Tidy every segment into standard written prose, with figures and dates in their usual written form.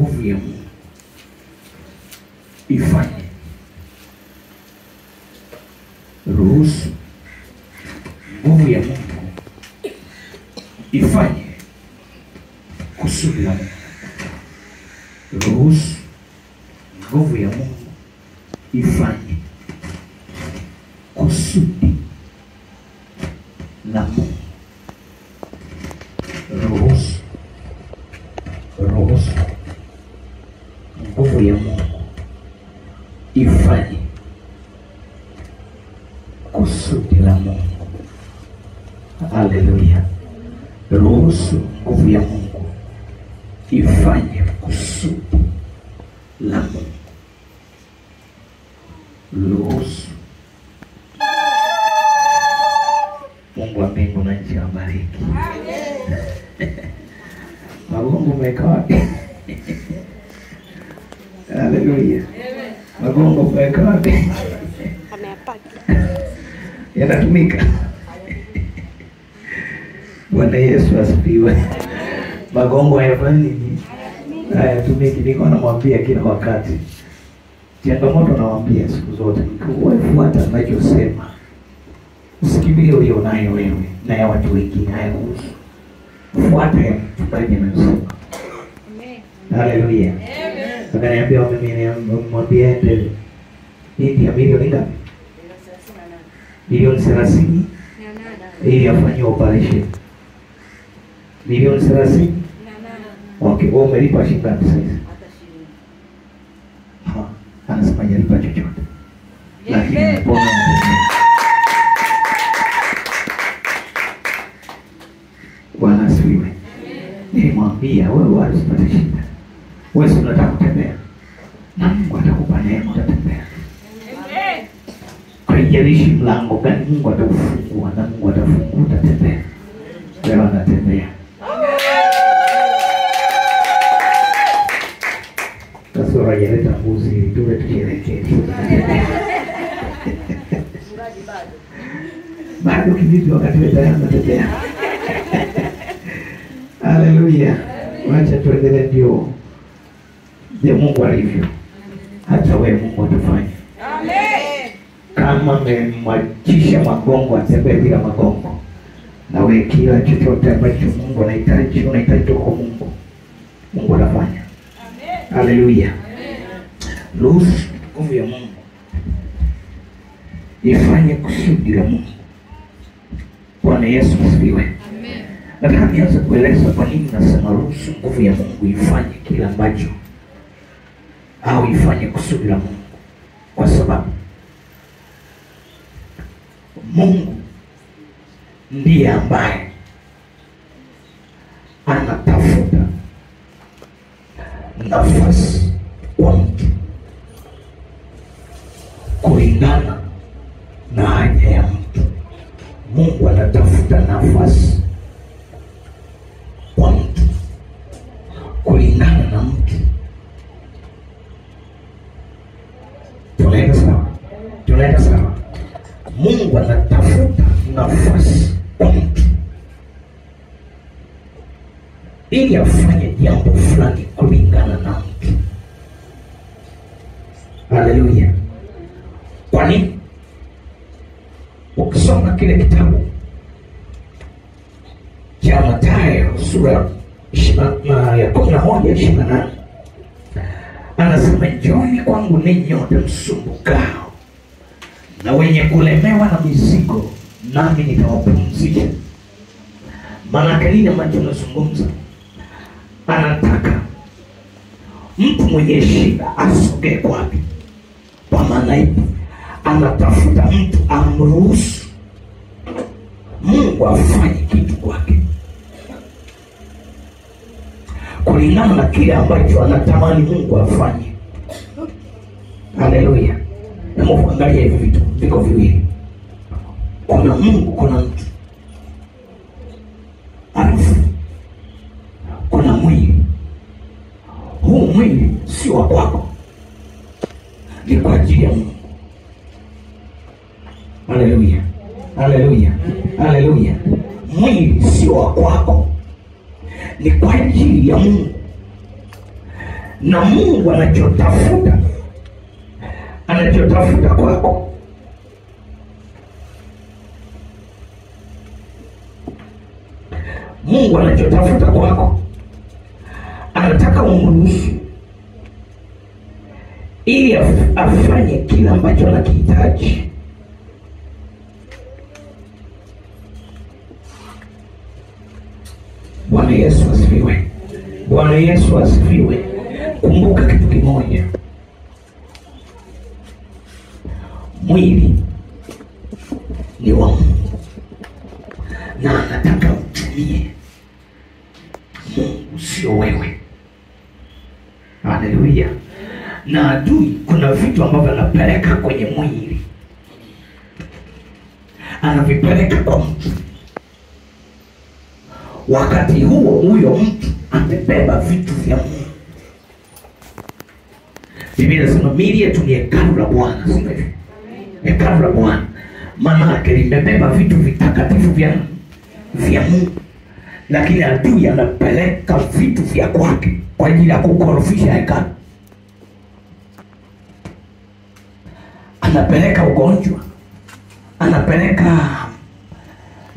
nguvu ya Mungu ifanye. Ruhusu nguvu ya Mungu ifanye kusudi la Mungu. Ruhusu nguvu ya Mungu ifanye kusudi la Mungu. Ruhusu, ruhusu nguvu ya Mungu ifanye kusudi la Mungu. Haleluya. Ruhusu nguvu ya Mungu ifanye kusudi la Mungu. Ruhusu. Mungu wa mbingu na nchi awabariki. Magongo mmeweka wapi? Haleluya. Magongo mmeweka wapi? Yanatumika. Bwana Yesu asifiwe. Magongo hayafanyi nini? Hayatumiki. Niko namwambia kila wakati. Changamoto nawaambia siku zote, ukifuata ninachosema, usikimbilie ulionayo wewe na ya watu wengine, hayakuhusu. Fuata ya mchungaji anayosema. Haleluya. Akaniambia mimi nimwambie ende India milioni ngapi? Milioni 30 ili afanye operation. Milioni 30. Okay, wewe umelipa shilingi ngapi sasa? Ha, anasema hajalipa chochote. Lakini mbona Bwana asifiwe. Nilimwambia wewe wala usipate shida. Wewe unataka kutembea, na Mungu atakupa neema, utatembea. Haijalishi mlango gani Mungu ataufungua, na Mungu atafungua, utatembea. Leo anatembea. Sasa hajaleta mbuzi tule tusherehekee. Bado kivipi wakati wewe tayari unatembea? Haleluya. Wacha tuendelee, ndio ndio Mungu alivyo. Hata wewe Mungu atafanya. Amen. Kama amemwachisha magongo atembee bila magongo, na wewe kila chochote ambacho Mungu anahitaji, unahitaji kwa Mungu, Mungu atafanya. Amen. Haleluya. Ruhusu nguvu ya Mungu ifanye kusudi la Mungu. Bwana Yesu asifiwe. Amen. Nataka nianze kueleza kwa nini nasema ruhusu nguvu ya Mungu ifanye kila ambacho au ifanye kusudi la Mungu. Kwa sababu Mungu ndiye ambaye anatafuta nafasi kwa mtu kulingana na haja ya mtu. Mungu anatafuta nafasi kwa mtu kulingana na mtu. Tunaenda sawa? Tunaenda sawa? Mungu anatafuta nafasi kwa mtu ili afanye jambo fulani kulingana na mtu. Haleluya. Kwa nini? Ukisoma kile kitabu cha Mathayo sura ya 11:28, anasema njooni kwangu ninyi nyote msumbukao na wenye kulemewa na mizigo, nami nitawapumzisha. Maana nini ambacho nazungumza? Anataka mtu mwenye shida asogee kwake. Kwa maana ipi? Anatafuta mtu amruhusu Mungu afanye kitu kwake kulingana na kile ambacho anatamani Mungu afanye. Haleluya. Na Mungu, angalia hivi vitu viko viwili. Kuna Mungu, kuna mtu. Alafu kuna mwili. Huu mwili sio wa kwako, ni kwa ajili ya Mungu. Haleluya. Haleluya. Haleluya. Mwili sio wa kwako, ni kwa ajili ya Mungu. Na Mungu anachotafuta, anachotafuta kwako Mungu anachotafuta kwako, anataka umruhusu ili afanye kila ambacho anakihitaji. Bwana Yesu asifiwe. Bwana Yesu asifiwe. Kumbuka kitu kimoja, mwili ni wa Mungu na anataka utumie Mungu, sio wewe. Haleluya. Na adui kuna vitu ambavyo anapeleka kwenye mwili, anavipeleka kwa mtu. Wakati huo huyo mtu amebeba vitu vya Mungu. Biblia inasema miili yetu ni hekalu la Bwana, sio hivyo? Hekalu la Bwana. Maana yake limebeba vitu vitakatifu vya Mungu. Lakini adui anapeleka vitu vya kwake kwa ajili ya kukorofisha hekalu. Anapeleka ugonjwa, anapeleka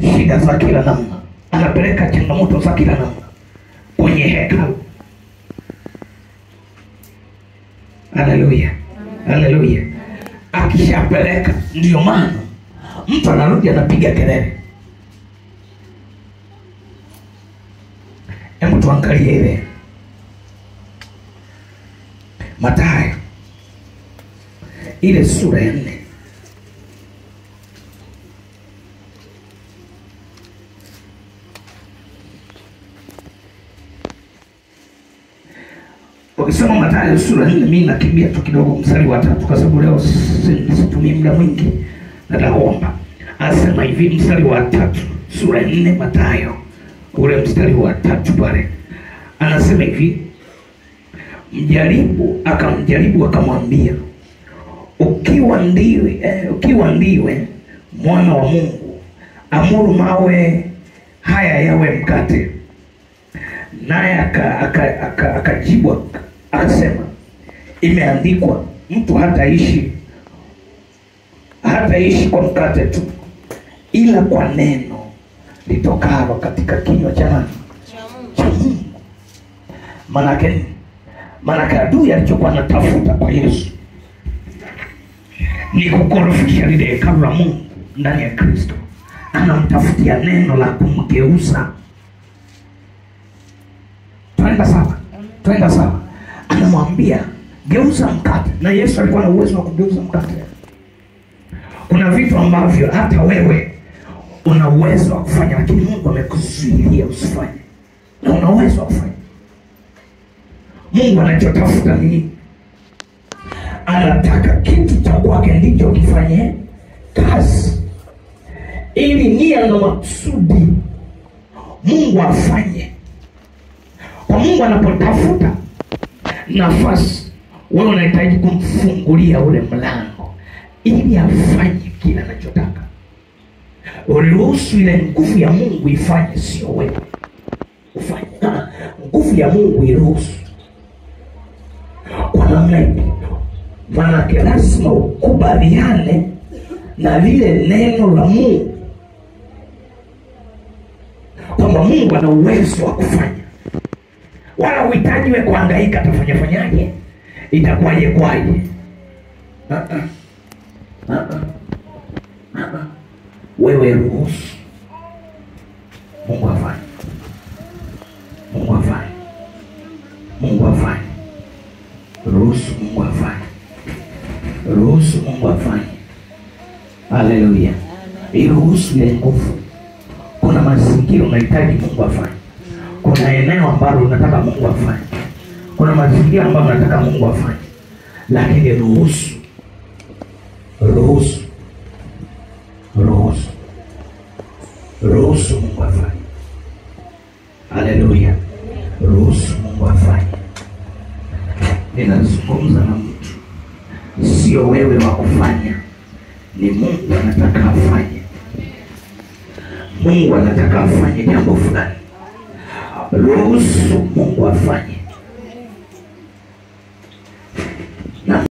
shida za kila namna, anapeleka changamoto za kila namna kwenye hekalu. Haleluya, haleluya. Akishapeleka, ndio maana mtu anarudi anapiga kelele. Hebu tuangalie ile Mathayo ile sura ya 4. Ukisoma Mathayo sura 4, mimi nakimbia tu kidogo mstari wa 3 kwa sababu leo situmii muda mwingi, nataka kuomba. Asema hivi mstari wa 3, sura 4 Mathayo, ule mstari wa 3 pale. Anasema hivi, mjaribu akamjaribu akamwambia, ukiwa ndiwe mwana wa Mungu, amuru mawe haya yawe mkate. Naye akajibu akasema, imeandikwa, mtu hataishi kwa mkate tu, ila kwa neno litokalo katika kinywa cha nani? Cha Mungu. Maana adui alichokuwa anatafuta kwa Yesu ni kukorofisha lile hekalu la Mungu ndani ya Kristo. Anamtafutia neno la kumgeuza. Twenda sawa? Twenda sawa? Anamwambia geuza mkate, na Yesu alikuwa na uwezo wa kugeuza mkate. Kuna vitu ambavyo hata wewe una uwezo wa kufanya, lakini Mungu amekuzuilia usifanye, na una uwezo wa kufanya. Mungu anachotafuta nini? Anataka kitu cha kwake ndicho kifanye kazi, ili nia na makusudi Mungu afanye. Kwa Mungu anapotafuta nafasi, wewe unahitaji kumfungulia ule mlango ili afanye kile anachotaka. Uruhusu ile nguvu ya Mungu ifanye, sio wewe ufanye. Nguvu ya Mungu iruhusu. Kwa namna ipi? Maana lazima ukubaliane na lile neno la Mungu kwamba Mungu ana uwezo wa kufanya. Wala uhitaji wewe kuhangaika atafanya fanyaje, itakuwaje kwaje. Wewe ruhusu Mungu afanye. Mungu afanye. Mungu afanye. Ruhusu Mungu afanye. Ruhusu Mungu afanye. Haleluya. Iruhusu ile nguvu. Kuna mazingira unahitaji Mungu afanye. Kuna eneo ambalo unataka Mungu afanye. Kuna mazingira ambayo unataka Mungu afanye. Lakini ruhusu. Ruhusu. Ruhusu. Ruhusu Mungu afanye. Haleluya. Ruhusu Mungu afanye. Ninazungumza na mtu, sio wewe wa kufanya, ni Mungu anataka afanye. Mungu anataka afanye jambo fulani. Ruhusu Mungu afanye. Na